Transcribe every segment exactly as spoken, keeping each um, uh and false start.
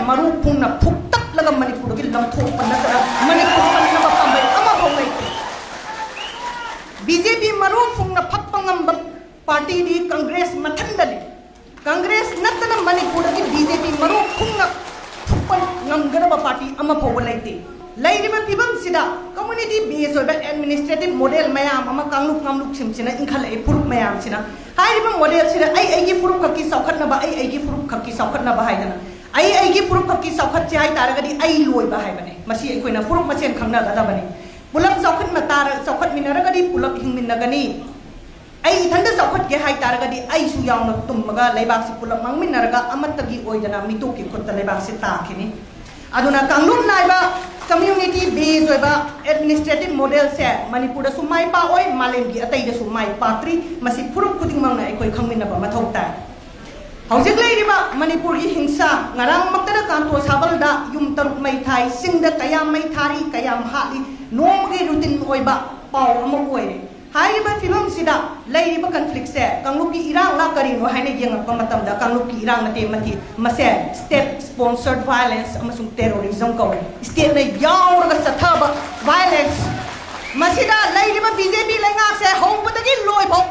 ꯃꯔꯨ ꯐꯨꯡꯅ ꯐꯨꯛꯇꯠꯂꯒ ꯃꯅꯤꯄꯨꯔꯗꯒꯤ ꯂꯪꯊꯣꯛꯄ ꯅꯠꯇꯅ ꯃꯅꯤꯄꯨꯔ ꯀꯟꯅꯕ ꯄꯥꯝꯕꯩ ꯑꯃꯐꯥꯎ ꯂꯩꯇꯦ꯫ ꯕꯤ ꯖꯦ ꯄꯤ ꯃꯔꯨ ꯐꯨꯡꯅ ꯐꯛꯄ ꯉꯝꯕ ꯄꯥꯔꯇꯤꯗꯤ ꯀꯪꯒ꯭ꯔꯦꯁ ꯃꯊꯟꯗꯅꯤ꯫ ꯀꯪꯒ꯭ꯔꯦꯁ ꯅꯠꯇꯅ ꯃꯅꯤꯄꯨꯔꯗꯒꯤ ꯕꯤ ꯖꯦ ꯄꯤ ꯃꯔꯨ ꯐꯨꯡꯅ ꯐꯨꯛꯄ ꯉꯝꯒꯗꯕ ꯄꯥꯔꯇꯤ ꯑꯃ ꯐꯥꯎꯕ ꯂꯩꯇꯦ꯫ ꯂꯩꯔꯤꯕ ꯐꯤꯕꯝꯁꯤꯗ community based ꯑꯣꯏꯕ administrative model ꯃꯌꯥꯝ ꯑꯃ ꯀꯥꯡꯂꯨꯞ ꯀꯥꯡꯂꯨꯞꯁꯤꯡꯁꯤꯅ ꯏꯟꯈꯠꯂꯛꯏ, ꯐꯨꯔꯨꯞ ꯃꯌꯥꯝꯁꯤꯅ꯫ ꯍꯥꯏꯔꯤꯕ model ꯁꯤꯗ ꯑꯩ ꯑꯩꯒꯤ ꯐꯨꯔꯨꯞ ꯈꯛꯀꯤ ꯆꯥꯎꯈꯠꯅꯕ, ꯑꯩ ꯑꯩꯒꯤ ꯐꯨꯔꯨꯞ ꯈꯛꯀꯤ ꯆꯥꯎꯈꯠꯅꯕ ꯍꯥꯏꯗꯅ, ꯑꯩ ꯑꯩꯒꯤ ꯐꯨꯔꯨꯞ ꯈꯛꯀꯤ ꯆꯥꯎꯈꯠꯁꯦ ꯍꯥꯏ ꯇꯥꯔꯒꯗꯤ ꯑꯩ ꯂꯣꯏꯕ ꯍꯥꯏꯕꯅꯦ꯫ ꯃꯁꯤ ꯑꯩꯈꯣꯏꯅ ꯐꯨꯔꯨꯞ ꯃꯁꯦꯟ ꯈꯪꯅꯒꯗꯕꯅꯤ꯫ ꯄꯨꯂꯞ ꯆꯥꯎꯈꯠꯃ ꯇꯥꯔ-, ꯆꯥꯎꯈꯠꯃꯤꯟꯅꯔꯒꯗꯤ ꯄꯨꯂꯞ ꯍꯤꯡꯃꯤꯟꯅꯒꯅꯤ꯫ ꯑꯩ ꯏꯊꯟꯇ ꯆꯥꯎꯈꯠꯀꯦ ꯍꯥꯏ ꯇꯥꯔꯒꯗꯤ ꯑꯩꯁꯨ ꯌꯥꯎꯅ ꯇꯨꯝꯃꯒ ꯂꯩꯕꯥꯛꯁꯤ ꯄꯨꯂꯞ ꯃꯥꯡꯃꯤꯟꯅꯔꯒ ꯑꯃꯠꯇꯒꯤ ꯑꯣꯏꯗꯅ ꯃꯤꯇꯣꯞꯀꯤ ꯈꯨꯠꯇ ꯂꯩꯕꯥꯛꯁꯤ ꯇꯥꯈꯤꯅꯤ꯫ ꯑꯗꯨꯅ ꯀꯥꯡꯂꯨꯞ ꯅꯥꯏꯕ, community based ꯑꯣꯏꯕ administrative model ꯁꯦ ꯃꯅꯤꯄꯨꯔꯗꯁꯨ ꯃꯥꯏ ꯄꯥꯛꯑꯣꯏ, ꯃꯥꯂꯦꯝꯒꯤ ꯑꯇꯩꯗꯁꯨ ꯃꯥꯏ ꯄꯥꯛꯇ꯭ꯔꯤ꯫ ꯃꯁꯤ ꯐꯨꯔꯨꯞ ꯈꯨꯗꯤꯡꯃꯛꯅ ꯑꯩꯈꯣꯏ ꯈꯪꯃꯤꯟꯅꯕ ꯃꯊꯧ ꯇꯥꯏ꯫ ꯍꯧꯖꯤꯛ ꯂꯩꯔꯤꯕ ꯃꯅꯤꯄꯨꯔꯒꯤ ꯍꯤꯡꯁꯥ, ꯉꯔꯥꯡꯃꯛꯇꯗ ꯀꯥꯟꯇꯣ ꯁꯥꯕꯜꯗ ꯌꯨꯝ ꯇꯔꯨꯛ ꯃꯩ ꯊꯥꯏ, ꯆꯤꯡꯗ ꯀꯌꯥꯝ ꯃꯩ ꯊꯥꯔꯤ, ꯀꯌꯥꯝ ꯍꯥꯠꯂꯤ, ꯅꯣꯡꯃꯒꯤ routine ꯑꯣꯏꯕ ꯄꯥꯎ ꯑꯃ ꯑꯣꯏꯔꯦ꯫ ꯍꯥꯏꯔꯤꯕ ꯐꯤꯕꯝꯁꯤꯗ ꯂꯩꯔꯤꯕ conflict ꯁꯦ ꯀꯥꯡꯂꯨꯞꯀꯤ ꯏꯔꯥꯡꯂ ꯀꯔꯤꯅꯣ ꯍꯥꯏꯅ ꯌꯦꯡꯉꯛꯄ ꯃꯇꯝꯗ ꯀꯥꯡꯂꯨꯞꯀꯤ ꯏꯔꯥꯡ ꯅꯠꯇꯦ, ꯃꯁꯤ state sponsored violence ꯑꯃꯁꯨꯡ terrorism ꯀꯧꯏ꯫ State ꯅ ꯌꯥꯎꯔꯒ ꯆꯠꯊꯕ violence꯫ ꯃꯁꯤꯗ ꯂꯩꯔꯤꯕ ꯕꯤ ꯖꯦ ꯄꯤ ꯂꯩꯉꯥꯛꯁꯦ ꯍꯧꯕꯗꯒꯤ ꯂꯣꯏꯐꯥꯎ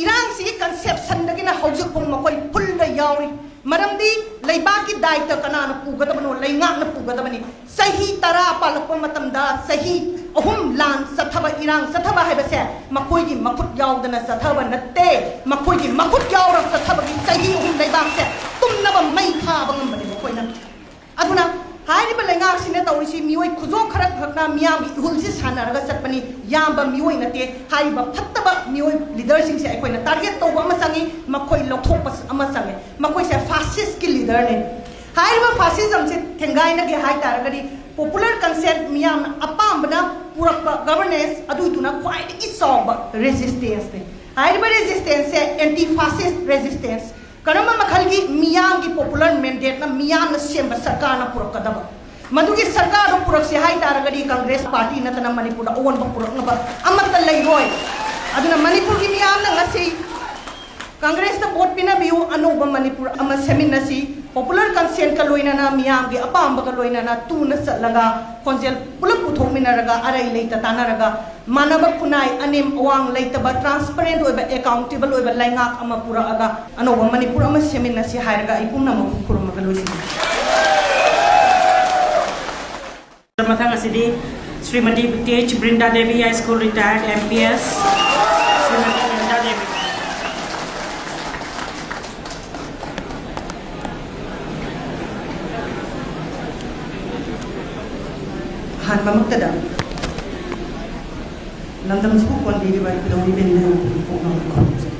ꯏꯔꯥꯡꯁꯤꯒꯤ conception ꯗꯒꯤꯅ ꯍꯧꯖꯤꯛ ꯐꯥꯎ ꯃꯈꯣꯏ full ꯗ ꯌꯥꯎꯔꯤ꯫ ꯃꯔꯝꯗꯤ ꯂꯩꯕꯥꯛꯀꯤ ꯗꯥꯏꯇ ꯀꯅꯥꯅ ꯄꯨꯒꯗꯕꯅꯣ? ꯂꯩꯉꯥꯛꯅ ꯄꯨꯒꯗꯕꯅꯤ꯫ ꯆꯍꯤ ꯇꯔꯥ ꯄꯥꯜꯂꯛꯄ ꯃꯇꯝꯗ ꯆꯍꯤ ꯑꯍꯨꯝ ꯂꯥꯟ ꯆꯠꯊꯕ, ꯏꯔꯥꯡ ꯆꯠꯊꯕ ꯍꯥꯏꯕꯁꯦ ꯃꯈꯣꯏꯒꯤ ꯃꯈꯨꯠ ꯌꯥꯎꯗꯅ ꯆꯠꯊꯕ ꯅꯠꯇꯦ, ꯃꯈꯣꯏꯒꯤ ꯃꯈꯨꯠ ꯌꯥꯎꯔ ꯆꯠꯊꯕꯒꯤ ꯆꯍꯤ ꯑꯍꯨꯝ ꯂꯩꯕꯥꯛꯁꯦ ꯇꯨꯝꯅꯕ ꯃꯩ ꯊꯥꯕ ꯉꯝꯕꯅꯤ ꯃꯈꯣꯏꯅ꯫ ꯑꯗꯨꯅ ꯍꯥꯏꯔꯤꯕ ꯂꯩꯉꯥꯛꯁꯤꯅ ꯇꯧꯔꯤꯁꯤ ꯃꯤꯑꯣꯏ ꯈꯨꯖꯣꯛ ꯈꯔ ꯈꯛꯅ ꯃꯤꯌꯥꯝꯒꯤ ꯏꯍꯨꯜꯁꯤ ꯁꯥꯟꯅꯔꯒ ꯆꯠꯄꯅꯤ, ꯌꯥꯝꯕ ꯃꯤꯑꯣꯏ ꯅꯠꯇꯦ꯫ ꯍꯥꯏꯔꯤꯕ ꯐꯠꯇꯕ ꯃꯤꯑꯣꯏ leader ꯁꯤꯡꯁꯦ ꯑꯩꯈꯣꯏꯅ target ꯇꯧꯕ ꯑꯃ ꯆꯪꯉꯤ, ꯃꯈꯣꯏ ꯂꯧꯊꯣꯛꯄ ꯑꯃ ꯆꯪꯉꯤ꯫ ꯃꯈꯣꯏꯁꯦ fascist ꯀꯤ leader ꯅꯤ꯫ ꯍꯥꯏꯔꯤꯕ fascism ꯁꯦ ꯊꯦꯡꯒꯥꯏꯅꯒꯦ ꯍꯥꯏ ꯇꯥꯔꯒꯗꯤ popular consent, ꯃꯤꯌꯥꯝꯅ ꯑꯄꯥꯝꯕꯅ ꯄꯨꯔꯛꯄ governance ꯑꯗꯨꯗꯨꯅ ꯈ꯭ꯋꯥꯏꯗꯒꯤ ꯆꯥꯎꯕ resistance ꯅꯤ꯫ ꯍꯥꯏꯔꯤꯕ resistance ꯁꯦ anti fascist resistance, ꯀꯔꯝꯕ ꯃꯈꯜꯒꯤ ꯃꯤꯌꯥꯝꯒꯤ popular mandate ꯅ ꯃꯤꯌꯥꯝꯅ ꯁꯦꯝꯕ ꯁꯔꯀꯥꯔꯅ ꯄꯨꯔꯛꯀꯗꯕ? ꯃꯗꯨꯒꯤ ꯁꯔꯀꯥꯔꯗꯨ ꯄꯨꯔꯛꯁꯤ ꯍꯥꯏ ꯇꯥꯔꯒꯗꯤ ꯀꯪꯒ꯭ꯔꯦꯁ ꯄꯥꯔꯇꯤ ꯅꯠꯇꯅ ꯃꯅꯤꯄꯨꯔꯗ ꯑꯑꯣꯟꯕ ꯄꯨꯔꯛꯅꯕ ꯑꯃꯠꯇ ꯂꯩꯔꯣꯏ꯫ ꯑꯗꯨꯅ ꯃꯅꯤꯄꯨꯔꯒꯤ ꯃꯤꯌꯥꯝꯅ ꯉꯁꯤ ꯀꯪꯒ꯭ꯔꯦꯁꯇ ꯚꯣꯠ ꯄꯤꯅꯕꯤꯌꯨ, ꯑꯅꯧꯕ ꯃꯅꯤꯄꯨꯔ ꯑꯃ ꯁꯦꯝꯃꯤꯟꯅꯁꯤ꯫ ꯄꯣꯄꯨꯂꯔ ꯀꯟꯁꯦꯟꯀ ꯂꯣꯏꯅꯅ, ꯃꯤꯌꯥꯝꯒꯤ ꯑꯄꯥꯝꯕꯒ ꯂꯣꯏꯅꯅ ꯇꯨꯅ ꯆꯠꯂꯒ, ꯈꯣꯟꯖꯦꯜ ꯄꯨꯂꯞ ꯄꯨꯊꯣꯛꯃꯤꯟꯅꯔꯒ, ꯑꯔꯩ ꯂꯩꯇ ꯇꯥꯟꯅꯔꯒ, ꯃꯥꯟꯅꯕ ꯈꯨꯟꯅꯥꯏ, ꯑꯅꯦꯝ ꯑꯋꯥꯡ ꯂꯩꯇꯕ, ꯇ꯭ꯔꯥꯟꯁꯄꯔꯦꯟ ꯑꯣꯏꯕ, ꯑꯦꯀꯥꯎꯟꯇꯦꯕꯜ ꯑꯣꯏꯕ ꯂꯩꯉꯥꯛ ꯑꯃ ꯄꯨꯔꯛꯑꯒ, ꯑꯅꯧꯕ ꯃꯅꯤꯄꯨꯔ ꯑꯃ ꯁꯦꯝꯃꯤꯟꯅꯁꯤ ꯍꯥꯏꯔꯒ ꯑꯩ ꯄꯨꯝꯅꯃꯛꯄꯨ ꯈꯨꯔꯨꯝꯃꯒ ꯂꯣꯏꯁꯤꯟꯖꯒꯦ꯫ ꯃꯊꯪ ꯑꯁꯤꯗꯤ ꯁ꯭ꯔꯤꯃꯇꯤ ꯇꯦꯆ ꯕ꯭ꯔꯤꯟꯗꯥ ꯗꯦꯕꯤ, ꯍꯥꯏ ꯁ꯭ꯀꯨꯜ ꯔꯤꯇꯥꯌꯔꯗ M P S, Shrimati Brinda Devi. ꯑꯍꯥꯟꯕꯃꯛꯇꯗ ꯂꯝꯗꯝꯁꯤꯕꯨ ꯀꯣꯟꯕꯤꯔꯤꯕ ꯏꯕꯨꯙꯧ ꯏꯕꯦꯟ ꯏꯕꯦꯟꯍꯧꯕꯒꯤ ꯄꯨꯛꯅꯤꯡ ꯈꯨꯔꯨꯝꯖꯩ꯫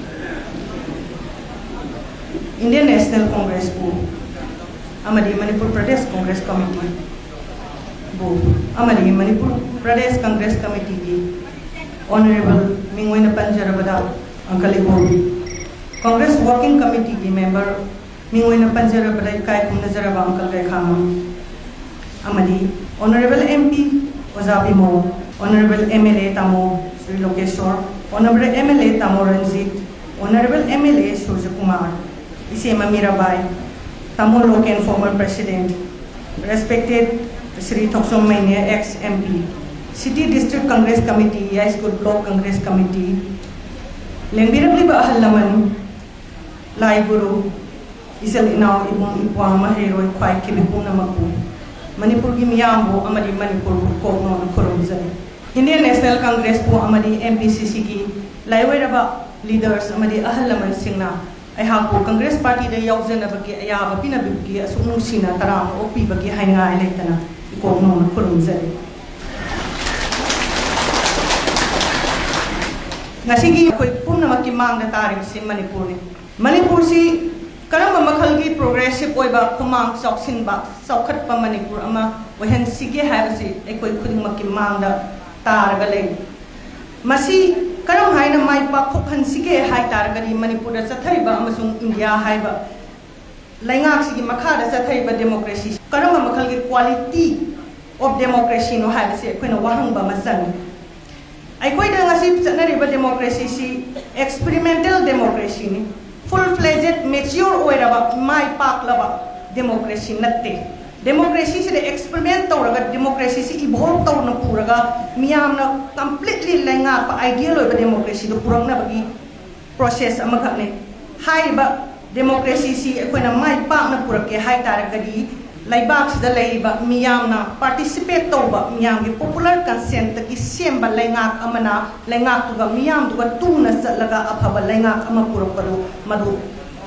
ꯏꯟꯗꯤꯌꯟ ꯅꯦꯁꯅꯦꯜ ꯀꯣꯡꯒ꯭ꯔꯦꯁꯄꯨ ꯑꯃꯗꯤ ꯃꯅꯤꯄꯨꯔ ꯄ꯭ꯔꯗꯦꯁ ꯀꯣꯡꯒ꯭ꯔꯦꯁ ꯀꯃꯤꯇꯤꯕꯨ ꯑꯃꯗꯤ ꯃꯅꯤꯄꯨꯔ ꯄ꯭ꯔꯗꯦꯁ ꯀꯪꯒ꯭ꯔꯦꯁ ꯀꯃꯤꯇꯤꯒꯤ ꯑꯣꯅꯔꯦꯕꯜ ꯃꯤꯡ ꯑꯣꯏꯅ ꯄꯟꯖꯔꯕꯗ ꯑꯪꯀꯜ ꯏꯕꯣꯕꯤ, ꯀꯪꯒ꯭ꯔꯦꯁ ꯋꯥꯔꯀꯤꯡ ꯀꯃꯤꯇꯤꯒꯤ ꯃꯦꯝꯕꯔ ꯃꯤꯡ ꯑꯣꯏꯅ ꯄꯟꯖꯔꯕꯗ ꯏꯀꯥꯏ ꯈꯨꯝꯅꯖꯔꯕ ꯑꯪꯀꯜ ꯀꯩꯈꯥꯉꯝ ꯑꯃꯗꯤ honourable M P Oja Bimol, honourable M L A Tamo Shri Lokeshwar, honourable M L A Tamo Ranjit, honourable M L A Surajkumar, Ichema Mirabai, Tamo Loken, former president, respected Shri Thokchom Meinya, ex M P, city district Congress committee, Yaiskul block Congress committee, ꯂꯦꯡꯕꯤꯔꯛꯂꯤꯕ ꯑꯍꯜ ꯂꯃꯟ, ꯂꯥꯏ ꯒꯨꯔꯨ, ꯏꯆꯤꯜ ꯏꯅꯥꯎ, ꯏꯕꯨꯡ ꯏꯄ꯭ꯋꯥ, ꯃꯍꯩꯔꯣꯏ, ꯈ꯭ꯋꯥꯏ ꯀꯤꯕꯤ ꯄꯨꯝꯅꯃꯛꯄꯨ, ꯃꯅꯤꯄꯨꯔꯒꯤ ꯃꯤꯌꯥꯝꯕꯨ ꯑꯃꯗꯤ ꯃꯅꯤꯄꯨꯔꯕꯨ ꯀꯣꯛ ꯅꯧꯅ ꯈꯨꯔꯨꯝꯖꯔꯤ꯫ ꯏꯟꯗꯤꯌꯟ ꯅꯦꯁꯅꯦꯜ ꯀꯪꯒ꯭ꯔꯦꯁꯄꯨ ꯑꯃꯗꯤ ꯑꯦꯝ ꯄꯤ ꯁꯤ ꯁꯤꯒꯤ ꯂꯥꯏꯑꯣꯏꯔꯕ ꯂꯤꯗꯔꯁ ꯑꯃꯗꯤ ꯑꯍꯜ ꯂꯃꯟꯁꯤꯡꯅ ꯑꯩꯍꯥꯛꯄꯨ ꯀꯪꯒ꯭ꯔꯦꯁ ꯄꯥꯔꯇꯤꯗ ꯌꯥꯎꯖꯅꯕꯒꯤ ꯑꯌꯥꯕ ꯄꯤꯅꯕꯤꯕꯒꯤ ꯑꯁꯨꯛ ꯅꯨꯡꯁꯤꯅ ꯇꯔꯥꯝꯅ ꯑꯣꯛꯄꯤꯕꯒꯤ ꯍꯥꯏꯅꯤꯡꯉꯥꯏ ꯂꯩꯇꯅ ꯏꯀꯣꯛ ꯅꯧꯅ ꯈꯨꯔꯨꯝꯖꯔꯤ꯫ ꯉꯁꯤꯒꯤ ꯑꯩꯈꯣꯏ ꯄꯨꯝꯅꯃꯛꯀꯤ ꯃꯥꯡꯗ ꯇꯥꯔꯤꯕꯁꯤ ꯃꯅꯤꯄꯨꯔꯅꯤ꯫ ꯃꯅꯤꯄꯨꯔꯁꯤ ꯀꯔꯝꯕ ꯃꯈꯜꯒꯤ ꯄ꯭ꯔꯣꯒ꯭ꯔꯦꯁꯤꯚ ꯑꯣꯏꯕ, ꯈꯨꯃꯥꯡ ꯆꯥꯎꯁꯤꯟꯕ, ꯆꯥꯎꯈꯠꯄ ꯃꯅꯤꯄꯨꯔ ꯑꯃ ꯑꯣꯏꯍꯟꯁꯤꯒꯦ ꯍꯥꯏꯕꯁꯤ ꯑꯩꯈꯣꯏ ꯈꯨꯗꯤꯡꯃꯛꯀꯤ ꯃꯥꯡꯗ ꯇꯥꯔꯒ ꯂꯩ꯫ ꯃꯁꯤ ꯀꯔꯝ ꯍꯥꯏꯅ ꯃꯥꯏ ꯄꯥꯛꯊꯣꯛꯍꯟꯁꯤꯒꯦ ꯍꯥꯏ ꯇꯥꯔꯒꯗꯤ, ꯃꯅꯤꯄꯨꯔꯗ ꯆꯠꯊꯔꯤꯕ ꯑꯃꯁꯨꯡ ꯏꯟꯗꯤꯌꯥ ꯍꯥꯏꯕ ꯂꯩꯉꯥꯛꯁꯤꯒꯤ ꯃꯈꯥꯗ ꯆꯠꯊꯔꯤꯕ ꯗꯦꯃꯣꯀ꯭ꯔꯦꯁꯤ ꯀꯔꯝꯕ ꯃꯈꯜꯒꯤ quality of democracyꯅꯣ ꯍꯥꯏꯕꯁꯤ ꯑꯩꯈꯣꯏꯅ ꯋꯥꯍꯪꯕ ꯑꯃ ꯆꯪꯉꯤ꯫ ꯑꯩꯈꯣꯏꯗ ꯉꯁꯤ ꯆꯠꯅꯔꯤꯕ democracyꯁꯤ experimental democracyꯅꯤ꯫ Full fledged, mature ꯑꯣꯏꯔꯕ, ꯃꯥꯏ ꯄꯥꯛꯂꯕ democracy ꯅꯠꯇꯦ꯫ Democracyꯁꯤꯗ experiment ꯇꯧꯔꯒ, democracyꯁꯤ evolve ꯇꯧꯅ ꯄꯨꯔꯒ, ꯃꯤꯌꯥꯝꯅ completely ꯂꯩꯉꯥꯛꯄ ideal ꯑꯣꯏꯕ democracyꯗꯨ ꯄꯨꯔꯛꯅꯕꯒꯤ process ꯑꯃꯈꯛꯅꯤ꯫ ꯍꯥꯏꯔꯤꯕ democracyꯁꯤ ꯑꯩꯈꯣꯏꯅ ꯃꯥꯏ ꯄꯥꯛꯅ ꯄꯨꯔꯛꯀꯦ ꯍꯥꯏ ꯇꯥꯔꯒꯗꯤ, ꯂꯩꯕꯥꯛꯁꯤꯗ ꯂꯩꯔꯤꯕ ꯃꯤꯌꯥꯝꯅ participate ꯇꯧꯕ, ꯃꯤꯌꯥꯝꯒꯤ popular consentꯇꯒꯤ ꯁꯦꯝꯕ ꯂꯩꯉꯥꯛ ꯑꯃꯅ ꯂꯩꯉꯥꯛꯇꯨꯒ ꯃꯤꯌꯥꯝꯗꯨꯒ ꯇꯨꯅ ꯆꯠꯂꯒ ꯑꯐꯕ ꯂꯩꯉꯥꯛ ꯑꯃ ꯄꯨꯔꯛꯄꯗꯨ, ꯃꯗꯨ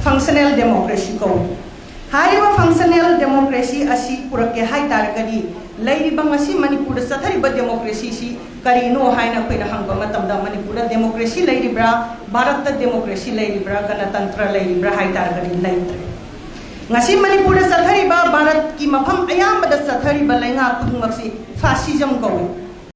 functional democracy ꯀꯧꯏ꯫ ꯍꯥꯏꯔꯤꯕ functional democracy ꯑꯁꯤ ꯄꯨꯔꯛꯀꯦ ꯍꯥꯏ ꯇꯥꯔꯒꯗꯤ, ꯂꯩꯔꯤꯕ ꯉꯁꯤ ꯃꯅꯤꯄꯨꯔꯗ ꯆꯠꯊꯔꯤꯕ democracyꯁꯤ ꯀꯔꯤꯅꯣ ꯍꯥꯏꯅ ꯑꯩꯈꯣꯏꯅ ꯍꯪꯕ ꯃꯇꯝꯗ, ꯃꯅꯤꯄꯨꯔꯗ democracy ꯂꯩꯔꯤꯕ꯭ꯔꯥ, ꯚꯥꯔꯠꯇ democracy ꯂꯩꯔꯤꯕ꯭ꯔꯥ, ꯒꯅꯇꯟꯇ꯭ꯔ ꯂꯩꯔꯤꯕ꯭ꯔꯥ ꯍꯥꯏ ꯇꯥꯔꯒꯗꯤ ꯂꯩꯇ꯭ꯔꯦ꯫ ꯉꯁꯤ ꯃꯅꯤꯄꯨꯔꯗ ꯆꯠꯊꯔꯤꯕ, ꯚꯥꯔꯠꯀꯤ ꯃꯐꯝ ꯑꯌꯥꯝꯕꯗ ꯆꯠꯊꯔꯤꯕ ꯂꯩꯉꯥꯛ ꯈꯨꯗꯤꯡꯃꯛꯁꯤ fascism ꯀꯧꯏ꯫